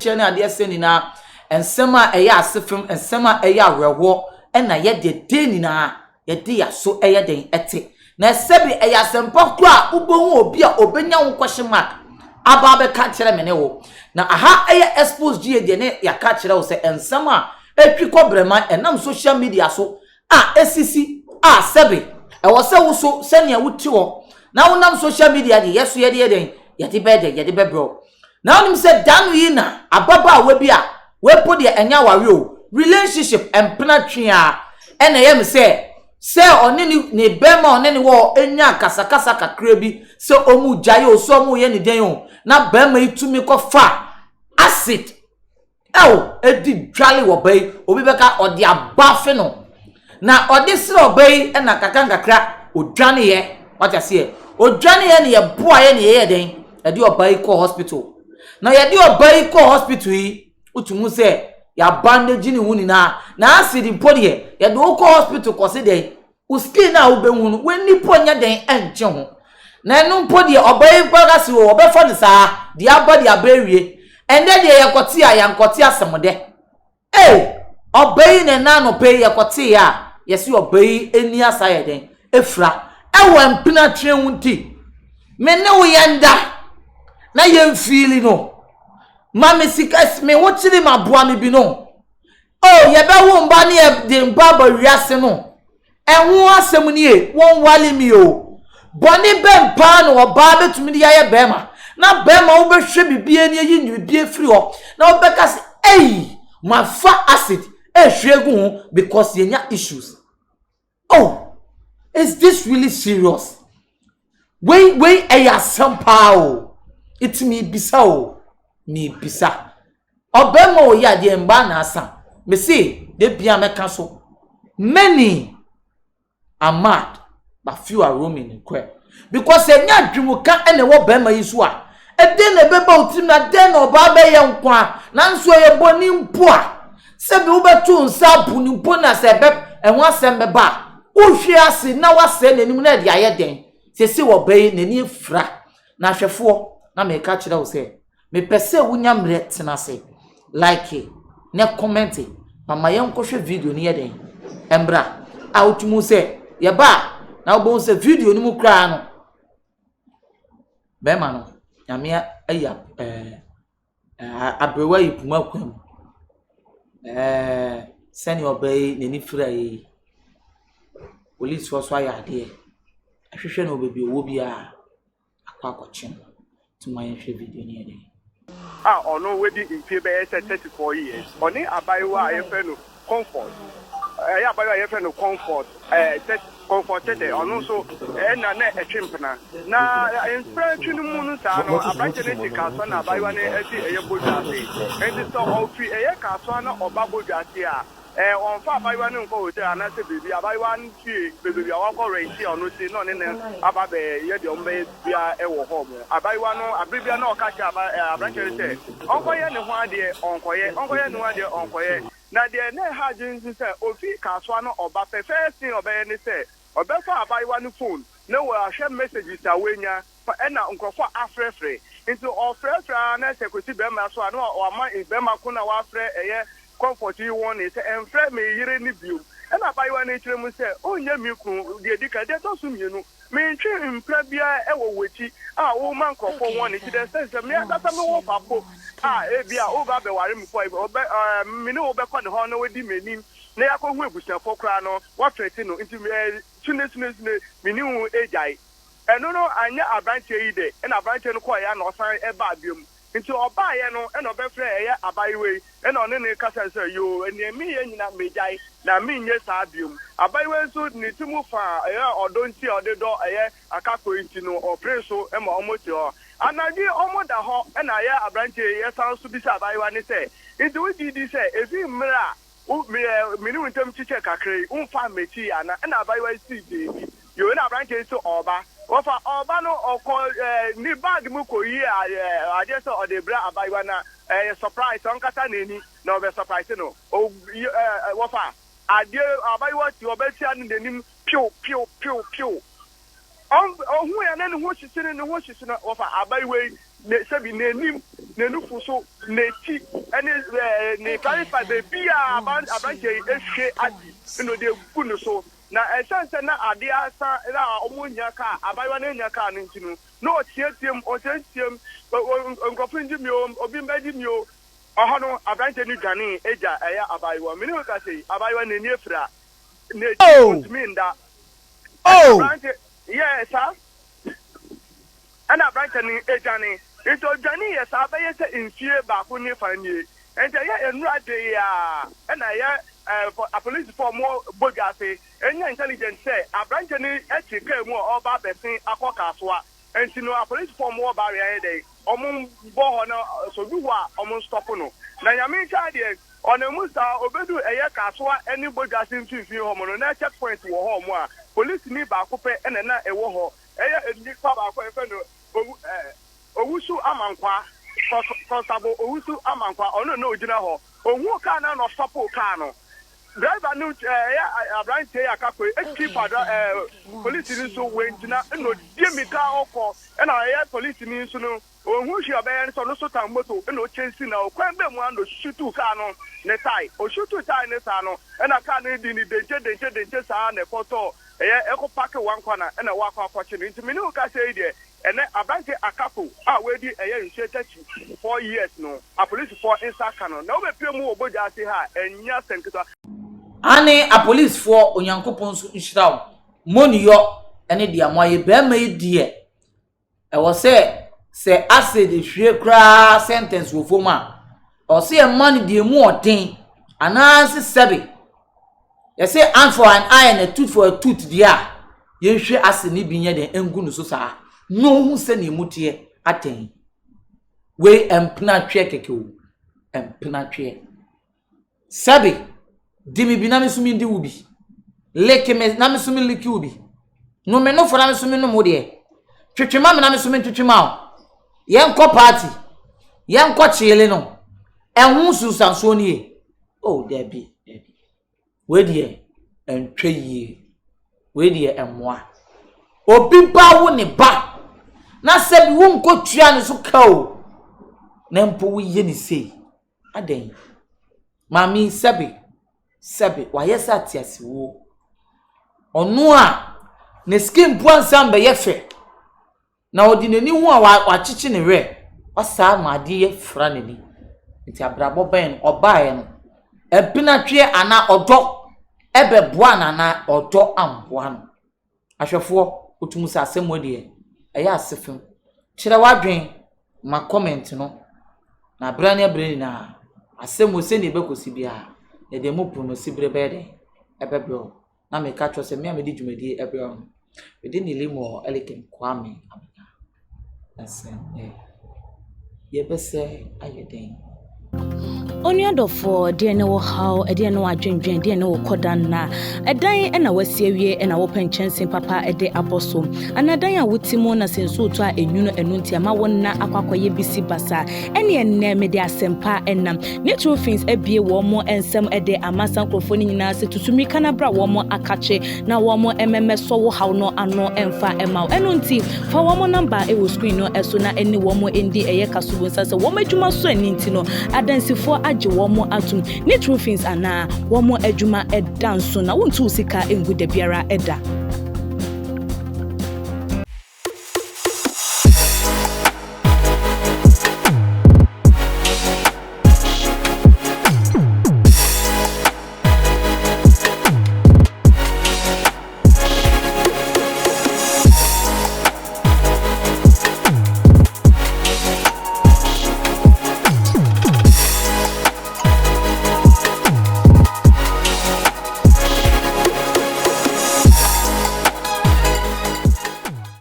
ahokyerɛ ne adeɛ sɛ nyinaa, nsɛm a ɛyɛ asefem, nsɛm a ɛyɛ awerɛhoɔ ɛna yɛde de nyinaa yɛde yɛaso ɛyɛ den ɛte. Na sɛbi ɛyɛ asɛmpa koro a wobɛhu obi a obɛnya wo question mark aba abɛka kyerɛ me ne wo. Na aha ɛyɛ Expose GA deɛ ne yɛaka kyerɛ wo sɛ nsɛm a ɛtwi kɔ brɛma ɛnam social media so a esisi a, sɛbi ɛwɔ sɛ wo so sɛnea wote hɔ na wonam social media deɛ, yɛso yɛde yɛ den, yɛde bɛyɛ den, yɛde bɛbrɛ wo. Na wonim sɛ da no yi na ababaawa bi a wepo deɛ, ɛnyɛ aware o, relationship, mpena twe a ɛna ɛyɛ me sɛ ɔne ne bɛrima a ɔne ne wɔ enya kasakasa kakra bi sɛ ɔmu gyae o, sɛ ɔmu yɛ ne den o, na bɛrima yi tumi kɔfa acid ɛwɔ edi dwale wɔ ba yi. Obi bɛka ɔde abafe no na ɔde srɛ ɔba yi, ɛna kakra nkakra odwaneɛ. Wate aseɛ? Odwaneɛ ne yɛboaeɛ ne yɛyɛ den yɛde ɔba yi kɔ hospital. Na yɛde ɔba yi kɔ hospital yi, wotumu sɛ yɛabandage ne ho nyinaa na acid mpo deɛ, yɛde wo kɔ hospital kɔse dɛn, wo skin a wobɛhu no, w'ani po nyɛ den ɛnkye ho. Na ɛno mpo deɛ, ɔba yi bɛka se o, ɔbɛfa no saa deɛ aba deɛ aba awie. Ɛnɛ deɛ yɛkɔte a, yɛnkɔte asɛm dɛ ee. Ɔba yi na ɛna anɔpɛ yi yɛkɔte a, yɛsi ɔba yi ani asa yɛ den efura ɛwɔ mpena ho. Nti me ne wo yɛn da na yɛn fiili no ma me sika me ho kyerɛ ma boa me bi no o. Yɛbɛwo mba ne yɛde mba aba wiase no, ɛho asɛm nie. Wɔn wale mi o, bɔne bɛn paa na ɔbaa bɛtumi de ayɛ bɛrima na bɛrima wobɛhwɛ biribi ani ayi biribi afiri hɔ na wobɛka sɛ ɛyi mafa acid ehwie gu ho because yɛnya issues? Oh, is this really serious? Wei wei ɛyɛ asɛm paa o. Eti mi bisa o, mi bisa ɔbɛrima a ɔyɛ adeɛ mbaa na asa mesi de bia mɛka so, many are mad but few are roaming in square, because ɛnyɛ adwumuka ɛna ɛwɔ bɛrima yi so a ɛdɛn na ɛbɛba wo tirim na dɛn na ɔbaa bɛyɛ nkwa nanso ɛyɛ bɔne mpo a, sɛbi wobɛto nsa apo ne mpo na sɛ ɛbɛ ɛho asɛm bɛba a, wohwe ase na wasɛe n'anim na ɛde ayɛ dɛn sɛsi wɔ bɛyi n'ani afira. Na ahwɛfoɔ, na meka kyerɛ wo sɛ mepɛ sɛ wonya mmerɛ tena ase, like na comment. Mama yɛnkɔhwɛ video no yɛ dɛn mbra a wotumi sɛ yɛba a, na wobɛhu sɛ video no mu koraa no, bɛrima no Nyame ayi aberewa yi puma kwan mu sɛnea ɔbaa yi n'ani fira yi. Polisifoɔ nso ayɛ adeɛ ahwehwɛ no wɔ baabi a ɔwɔ biara akɔ akɔkye no. Nti ma yɛnhwɛ video no yɛ dɛn. A ɔno wadi mfie bɛyɛ sɛ 34 years. Ɔne abayewa a yɛfrɛ no Comfort, ɛyɛ abayewa a yɛfrɛ no Comfort ɛɛ Comfort Tɛtɛ, ɔno nso ɛna na ɛtwe mpena. Na mpena no mu no saa no, aberanteɛ no te Kasoa na abayewa no ɛte ɛyɛ Bodwa ase. Nti sɛ ɔfi ɛyɛ Kasoa na ɔba Bodwa ase a, ɔnfa abayewa no nkɔ hotel anaasɛ beebi. Abayewa no fie beebi a wakɔ rent a ɔno te na ɔne ne aba bɛyɛ deɛ ɔmo bɛyɛ bia ɛwɔ hɔ mo. Abayewa no abere bia na ɔka kyerɛ aba aberanteɛ no sɛ ɔnkɔyɛ ne ho adeɛ, ɔnkɔyɛ, ɔnkɔyɛ ne ho adeɛ, ɔnkɔyɛ. Na deɛ na ɛha adwene nso sɛ ofi Kasoa no ɔba pɛ, first thing ɔbɛyɛ ne sɛ ɔbɛfa abayewa no phone na wɔahwɛ messages a wɔanya ɛna nkurɔfoɔ afrɛfrɛ. Nti ɔfrɛfrɛ a, na sɛ kɔsi bɛrima so a, na wama bɛrima ko na wafrɛ ɛyɛ Comfort yi wɔn ne sɛ ɛmfrɛ me yere ne biom. Ɛna abayewa no kyerɛ mu sɛ ɔnyɛ me kunu deɛ di kan, deɛ ɛtɔ so mmienu, mentwe mpra biara ɛwɔ w'akyi a woma nkurɔfoɔ wɔn ne ti dɛ sɛ me ankasa me wɔ papo a ebi a woba abɛware me fo a, ɔbɛ me ne wo bɛkɔ ne hɔ na wadi m'anim na yɛakɔhu abusuafoɔ koraa no, wɔafrɛte no. Nti sune sune sune me ne wo agyae. Ɛno no anyɛ aberanteɛ yi dɛ. Ɛna aberanteɛ no kɔɔ ya na ɔsan ɛbaa biom. Nti ɔbaayɛ no, ɛna ɔbɛfrɛ ɛyɛ abayewa yi, ɛna ɔne ne kasa sɛ yoo, nea meyɛ nyina megyae na menyɛ saa biom. Abayewa nso ne ti mu fa ɛyɛ ɔdɔ nti a ɔde dɔ ɛyɛ akakɔ nti no, ɔpere so ma ɔmo te hɔ. Anadwo ɔmo da hɔ, ɛna ɛyɛ aberanteɛ yi yɛsan so bisa abayewa ne sɛ, nti wogye di sɛ efi mmerɛ a wo me me ne wo ntam kyekyɛ kakra yi, womfa mmɛkyi ana? Ɛna abayewa yi sii beebi yoo. Ɛna aberanteɛ yi sɛ ɔba wɔfa ɔba no, ɔkɔ ne bag mu kɔyi adeɛ sɛ ɔde brɛ abayewa na ɛyɛ surprise, ɔnkata n'ani na ɔbɛ surprise no. O wɔfa adeɛ, abayewa ti ɔbɛtia no n'anim piw piw piw piw. Ɔhu yɛ na ne ho hyehye no, ne ho hyehye no. Wɔfa abayewa yi Ne sɛbi n'anim, ne nufu so, n'akyi, ɛne ne private part, baabi a aberanteɛ yi ehwie adi ɛna ɔde egu ne so. Na ɛhyɛn sɛ na adeɛ asa na wɔn nya kaa, abayewa no nya kaa no nti no, na ɔteateam, ɔteateam, nkurɔfo ngye mi o, obi mbɛgye mi o. Ɔhɔ no aberanteɛ no dwane egya ɛyɛ abayewa. Mene wo ka sɛ abayewa n'ani afira, n'akyi ɔntumi nda. Aberante yɛ saa, ɛna aberante no edwane. Nti odwane yɛ saa bɛyɛ sɛ mfie 1 ne fa nie. Nti ɛyɛ nnura de yi a, ɛna ɛyɛ apolisifoɔ mo bɔ ase enya intelligence sɛ aberante no ɛte kaa mu a ɔreba abɛsen akɔ Kasoa. Nti no apolisifoɔ mo wɔ barrier yɛ dɛ ɔmo bɔ hɔ no sodu hɔ a, ɔmo stop no. Na Nyame nkyɛn deɛ, ɔnam mu saa obedu ɛyɛ Kasoa ɛne Bodwase mfimfini hɔ mo no, na check point wɔ hɔ mo a polisini baako pɛ ɛna na ɛwɔ hɔ. Ɛyɛ nipa baako a yɛfrɛ no owu Owusu Amankwa, Constable Owusu Amankwa. Ɔno na ogyina hɔ. Ohun kaa no na ɔstop kaa no. Driver no, ɛyɛ aberanteɛ yi akakɔ etwi fa polisi ni nso wɔngyina, ɛna odie mika ɔkɔ. Ɛna ɛyɛ polisi ni nso no, ohun hwee ɔbɛyɛ nso, ɔno nso tan moto ɛna ɔkyɛnsi na ɔkwan bɛɛ mu a na osutu kaa no ne tae. Osutu tae ne saa no, ɛna kaa no di ne denkye denkye denkye saa na ɛkɔtɔ ɛyɛ ɛkɔ park wɔn kwana ɛna wakɔ akɔkye no. Nti mene wo kasa yi deɛ, ɛnɛ aberante Akako a wɔadi ɛyɛ nhyɛ 34 years no, apolisifoɔ nsa ka no na wobɛpie mu wɔ Bogya ase ha a, ɛnyɛ asɛm ketewa. Ane apolisifoɔ, Onyankopɔn nso nhyira wo moniyɔ ne deɛ mo ayɛ. Bɛrima yi deɛ, ɛwɔ sɛ acid hwie koraa sentence wɔ fam a, ɛwɔ sɛ yɛma no deɛ mu ɔden, anaasɛ sɛbe yɛsɛ eye for an eye and a tooth for a tooth deɛ a, yɛnhwɛ acid ne bi nyɛ deɛ ngu no so saa na ohun sɛ nea mu teɛ atɛn. Wei mpena tweɛ kɛkɛ o, mpena tweɛ. Sɛbe di mi bi na mi nso mi di wo bi, lick me na mi nso mi lick wo bi, no me nofo na mi nso mi nom wo deɛ, twetwe ma mi na mi nso mi twetwe ma wo, yɛnkɔ party, yɛnkɔ kyeele no, ɛho nsunsuansoɔ nie o. Dabi, dabi, wei deɛ ɛntwa yie, wei deɛ ɛmmoa. Obi ba wo ne ba na sɛbi wo nkɔ tua ne so ka o, na mpo woyɛ ne sei adan. Maame, sɛbe sɛbe, wayɛ sɛ ateasewuo. Ɔno a ne skin mpo ansa mbɛyɛ fɛ na ɔde n'ani ho a wakyekye ne werɛ wasaa ma adeɛ yɛ fira n'ani. Nti abrabɔ bɛn no ɔbaeɛ no? Mpenatweɛ anaa ɔdɔ ɛbɛboa no anaa ɔdɔ amboa no? Ahwɛfoɔ, wotum sɛ asɛm wɔ deɛ ɛyɛ ase fam. Kyerɛ w'adwen ma comment no, na abere ne abere nyinaa asɛm wɔ sɛnea ɛbɛkɔsi biara, yɛde mu pono si bere bɛyɛ dɛn ɛbɛbrɛ wo. Na meka kyerɛ sɛ me a mede dwumadie ɛbrɛ wo no, mede ne limo Elikem Kwame Abena. Na sɛ yɛbɛsɛ ayɛ dɛn? Onuadɔfoɔ, deɛ ne wɔ haw, ɛdeɛ ne wɔ adwendwen, deɛ ne wɔ kɔda nna, ɛdan ɛna wasi awie ɛna wopɛ nkyɛnsee papa ɛde abɔ so, anaa dan a wote mu na sɛ nsuo tɔ a enwunu, ɛno nti ama wo nna akɔ akɔyɛ bisi basa. Ɛne ɛnnɛ mede asɛmpa ɛnam ne Roofings abie wɔn mo nsɛm ɛde ama saa nkurɔfoɔ no nyinaa sɛ tutu mmirika no abra wɔn mo akakye na wɔn mo mmɛmɛ sɔ wo haw no ano ɛmfa ɛma wo. Ɛno nti fa wɔn mo number ɛwɔ screen no ɛso na ɛne wɔn mo ndi ɛyɛ kasobo nsa sɛ wɔn adwuma so ani nti no adansifoɔ agye wɔn mo atom ne Roofings anaa wɔn mo adwuma ɛda nso na wontu sika ngu da biara ɛda.